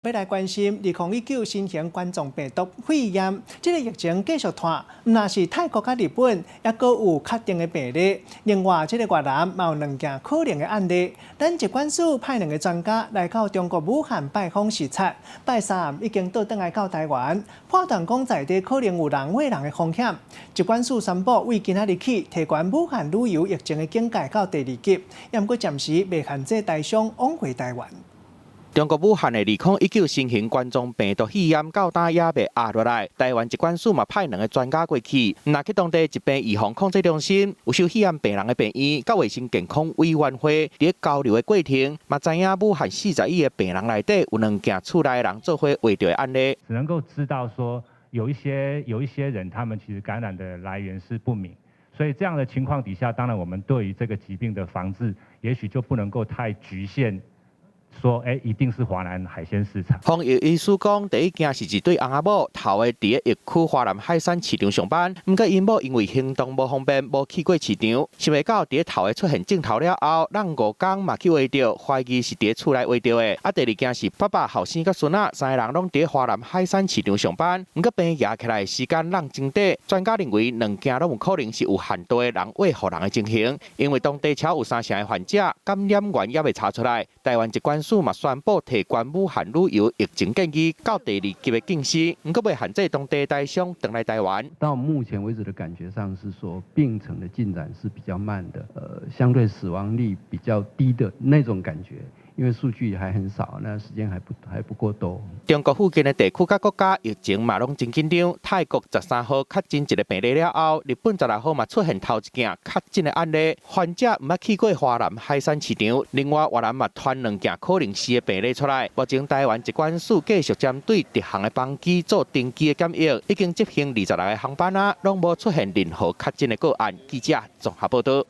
欲來關心2019新型冠狀病毒肺炎，這個疫情繼續拖，毋但是泰國佮日本，猶閣有確定的病例。另外，這個越南嘛有兩件可能的案例。咱疾管署派兩个專家來到中國武漢拜訪視察，拜三已經倒轉來到台灣，判斷講在地可能有人傳人的風險。疾管署宣布，對今仔日起提懸武漢旅遊疫情的警戒到第二級，猶毋過暫時袂限制台商往回台灣。中國武漢的2019新型冠狀病毒肺炎到今猶未壓落來，台灣疾管署嘛派兩个專家過去，若去當地疾病預防控制中心，有收肺炎病人的病院，佮衛生健康委員會佇咧交流的過程，嘛知影武漢41个病人內底有兩件厝內人做伙患著的案例。只能夠知道說有一些人，他們其實感染的來源是不明，所以這樣的情況底下，當然我們對於這個疾病的防治，也許就不能夠太局限。說，一定是華南海鮮市場。防疫醫師講，第一件是一對翁仔某，頭个佇咧疫區華南海鮮市場上班，毋過𪜶某因為行動無方便，無去過市場，想袂到佇咧頭个出現症頭了後，隔五工嘛去患著，懷疑是佇咧厝內患著的。啊，第二件是爸爸、後生佮孫仔三个人攏佇咧華南海鮮市場上班，毋過病驗起來時間攏真短。專家認為兩件攏有可能是有限度的人傳予人的情形，因為當地超有三成的患者感染源猶未查出來。台灣疾管署嘛宣布提懸武漢旅遊疫情建議到第二級的警示，毋過袂限制當地台商轉來台灣。到目前為止的感覺上是說，病程的進展是比較慢的，相對死亡率比較低的那種感覺。因為數據還很少，那時間還不夠多。中國附近的地區佮國家疫情嘛攏真緊張。泰國13號確診一个病例了後，日本16號嘛出現頭一件確診的案例，患者毋捌去過華南海鮮市場。另外，越南嘛傳兩件可能是的病例出來。目前台灣疾管署繼續針對直航的班機做定期的檢疫，已經執行26个航班啊，攏無出現任何確診的個案。記者綜合報道。